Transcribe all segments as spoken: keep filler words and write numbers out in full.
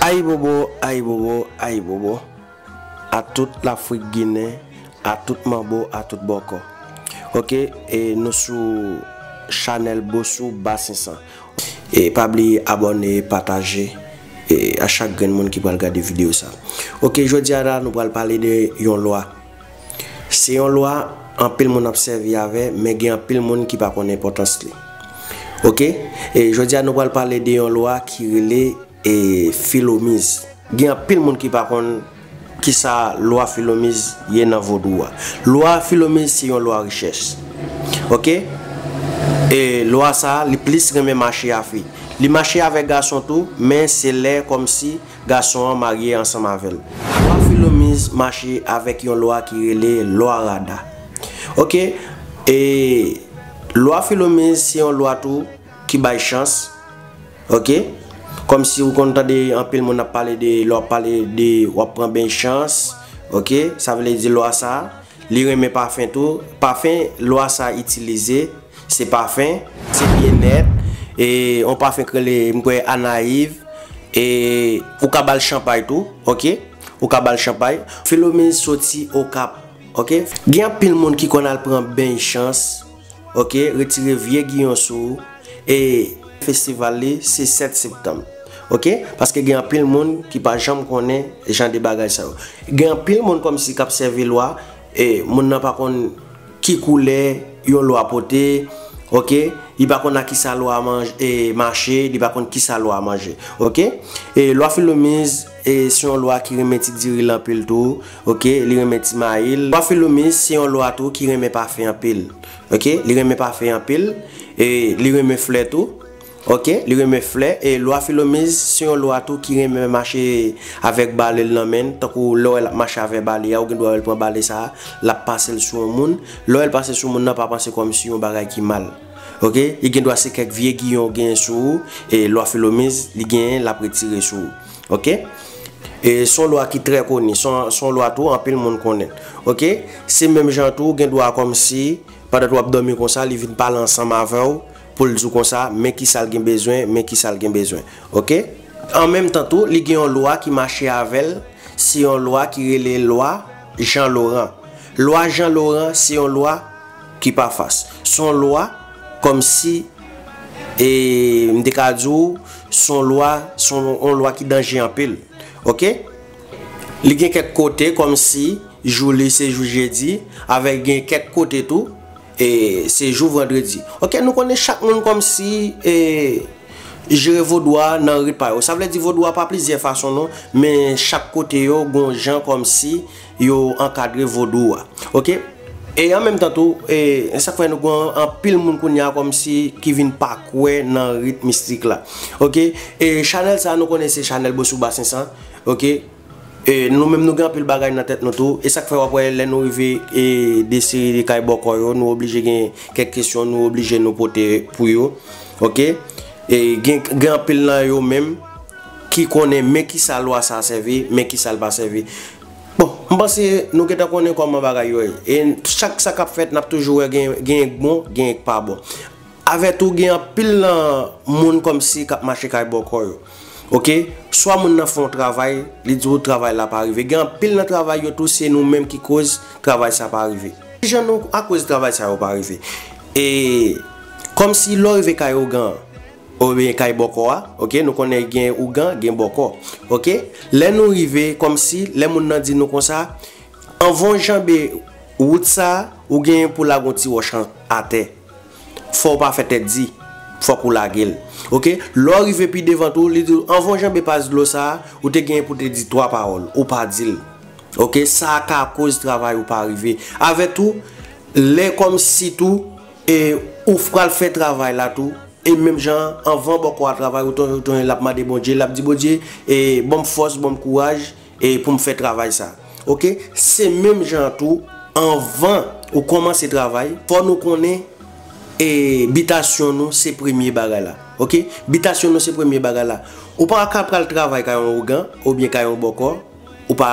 Ayibobo, ayibobo, ayibobo. A tout Lafrik Ginen, a tout manbo, a tout bòkò. Ok, e nou sou chanèl Bosou Basen San. E pa bliye abòne, pataje, e a chak grenn moun ki pral gade videyo sa. Ok, jodi a la, nou pral pale de yon lwa. Se yon lwa anpil moun ap sèvi avè, men gen anpil moun ki pa konn enpòtans li. Ok, e jodi a, nou pral pale de yon lwa ki rele e filomiz. Gen anpil moun ki pa konn kisa lwa filomiz ye nan vodou a. Lwa filomiz se yon lwa richès. Ok? E lwa sa, li plis renmen mache a fi. Li mache avèk gason tou, men se lè kòmsi gason an marye ansanm avè l. Lwa filomiz mache avèk yon lwa ki rele lwa rada. Ok? E lwa filomiz se yon lwa tou ki bay chans. Ok? Kòmsi ou konn tande anpil moun ap pale de, lè w ap pale de w ap pran beny chans. Ok? Sa vle di lwa sa, li renmen pafen tou. Pafen lwa sa itilize, se pafen, se byennèt. E yon pafen k rele, m kwè, Anayiv. E ou ka ba l chanpay tou, ok? Ou ka ba l chanpay. Filomiz soti Okap, ok? Gen anpil moun ki konn al pran beny chans, ok, retire vye giyon sou ou, e festival li se sèt septanm. Ok? Paske gen anpil moun ki pa janm konnen jan de bagay sa yo. Gen anpil moun kòmsi k ap sèvi lwa, e moun nan pa konn ki koulè yon lwa pote, ok? Li pa konn a kisa lwa manje, e, mache, li pa konn kisa lwa manje, ok? E lwa filomiz, e, se yon lwa ki renmen ti diri l anpil tou, ok? Li renmen ti mayi l. Lwa filomiz se yon lwa tou ki renmen pafen anpil. Ok, li renmen pafen anpil, e li renmen flè tou. Ok, li renmen flè, e lwa filomiz se yon lwa tou ki renmen mache avèk bale l nan men l, tankou lè w wè l ap mache avèk bale a, ou gen dwa wè l pran bale sa a, l ap pase l sou yon moun. Lè w wè l pase sou moun nan, pa panse kòmsi yon bagay ki mal. Ok, li gen dwa se kèk vye giyon w genyen sou ou, e lwa filomiz, li genyen, l ap retire sou ou. Ok? E se yon lwa ki trè koni, se yon, se yon lwa tou anpil moun konnen. Ok? Se menm jan tou, gen dwa kòmsi, pandan w ap dòmi konsa, li vin pale ansanm avè w, pou l di w konsa, men kisa l gen bezwen, men kisa l gen bezwen. Ok? An menm tan tou, li gen yon lwa ki mache avè l, se yon lwa ki rele lwa Jan Loran. Lwa Jan Loran, se yon lwa ki pa fas. Se yon lwa kòmsi, e, m te ka di w, se yon lwa, se yon, yon lwa ki danje anpil. Ok? Li gen kèk kote kòmsi jou li se jou jedi, avèk gen kèk kote tou, e, se jou vandredi. Ok, nou konnen chak moun kòmsi, e, jere vodou a nan rit pa yo. Sa vle di vodou a pa plizyè fason non, men chak kote yo gon jan kòmsi yo ankadre vodou a. Ok? E an menm tan tou, e, sa k fè nou gon anpil moun kounye a kòmsi ki vin pa kwè nan rit mistik la. Ok? E chanèl sa nou konnen se chanèl Bosou Basen San. Ok? E nou menm nou gen anpil bagay nan tèt nou tou. E sa k fè w ap wè lè nou rive e de seri de kay bòkò yo, nou oblije gen kèk kesyon nou oblije nou pote pou yo. Ok? E gen, gen anpil nan yo menm ki konnen men kisa lwa sa sèvi, men kisa l pa sèvi. Bon, m panse nou gentan konnen kòman bagay yo ye. E chak sa k ap fèt, n ap toujou wè gen, gen k bon, gen k pa bon. Avè tou, gen anpil nan moun kòmsi k ap mache kay bòkò yo. Ok? Swa moun nan fè yon travay, li di w travay la pa rive. Gen anpil nan travay yo tou, se nou menm ki koz travay sa pa rive. Kijan nou akoz travay sa yo pa rive? E kòmsi lè w rive kay ougan, oubyen kay bòkò a, ok, nou konnen gen ougan, gen bòkò, ok. Lè nou rive, kòmsi, lè moun nan di nou konsa, anvan w janbe wout sa, ou genyen pou lage yon ti wòch an, atè. Fò w pa fè tèt di, fòk ou lage l. Ok, lè w rive pi devan tou, li di w, anvan w janbe pas dlo sa, ou te genyen pou te di twa pawòl, ou pa di l. Ok, sa a ka koz travay ou pa rive. Avè tou, lè kòmsi tou, e, ou pral fè travay la tou, e menm jan, anvan bòkò a travay, ou tonn, ou tonn, l ap mande Bondye, l ap di Bondye, e, ban m fòs, ban m kouraj, e, pou m fè travay sa. Ok, se menm jan tou, anvan ou kòmanse travay, fò nou konnen, e, bitasyon nou se premye bagay la. Ok, bitasyon nou se premye bagay la. Ou pa ka pral travay kay yon ougan, oubyen kay yon bòkò, ou pa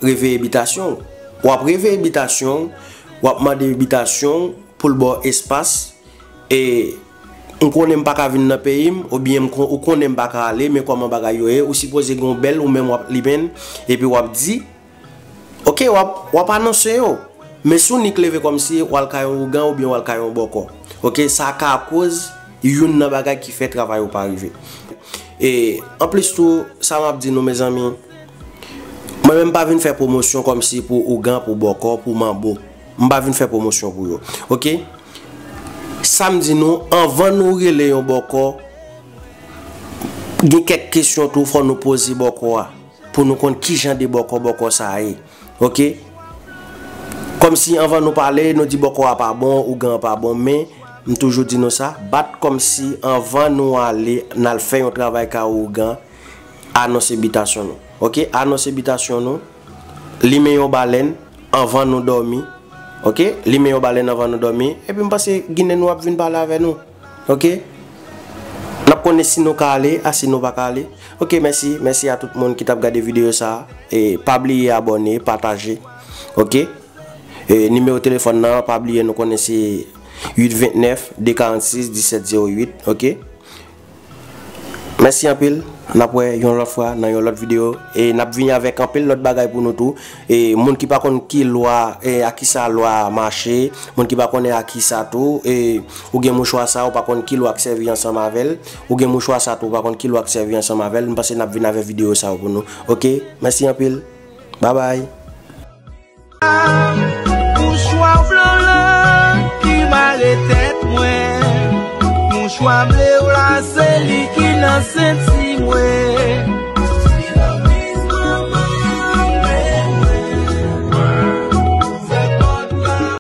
reveye bitasyon w. W ap reveye bitasyon w, w ap mande bitasyon w pou l ba w espas, e M konnen m pa ka vin nan peyi m, oubyen m kon- ou konnen m pa ka ale, men kòman bagay yo ye, ou sipoze gen yon bèl, ou menm w ap limen l, epi w ap di, oke, w ap, w ap anonse yo. Men si w nik leve kòmsi w al kay yon ougan oubyen w al kay yon bòkò. Oke, sa ka koz youn nan bagay ki fè travay ou pa rive. E anplis tou, sa m ap di nou, mezanmi, mwen menm m pa vin fè pwomosyon kòmsi pou ougan, pou bòkò, pou manbo. M pa vin fè pwomosyon pou yo. Oke? Sa m di nou, anvan nou rele yon bòkò, gen kèk kesyon tou fò nou poze bòkò a, pou nou konn ki jan de bòkò bòkò sa a ye. Oke? Kòmsi anvan nou pale, nou di bòkò a pa bon, ougan an pa bon, men m toujou di nou sa, bat kòmsi anvan nou ale, n al fè yon travay kay ougan, anonse bitasyon nou. Oke? Anonse bitasyon nou, limen yon balèn anvan nou dòmi. Oke? Limen yon balèn anvan nou dòmi, epi m panse Ginen nou ap vin pale avè nou. Oke? N ap konnen si nou ka ale, a si nou pa ka ale. Oke, mèsi. Mèsi a tout moun ki t ap gade videyo sa a. E pa bliye abòne, pataje. Oke? E nimewo telefòn nan, pa bliye nou konnen se uit vennèf, de karannsis, disèt zewo uit. Oke? Mèsi anpil. N ap wè yon lòt fwa nan yon lòt videyo. E n ap vini avèk anpil lòt bagay pou nou tou. E moun ki pa konn ki lwa, e a kisa lwa a mache, moun ki pa konnen a kisa tou, e ou gen mouchwa sa, ou pa konn ki lwa k sèvi ansanm avè l, ou gen mouchwa sa tou, ou pa konn ki lwa k sèvi ansanm avè l, m panse n ap vin avèk videyo sa yo pou nou. Oke? Mèsi anpil. Babay. Mouchwa blan lan ki mare tèt mwen. Mouchwa ble w la, se li ki nan senti mwen.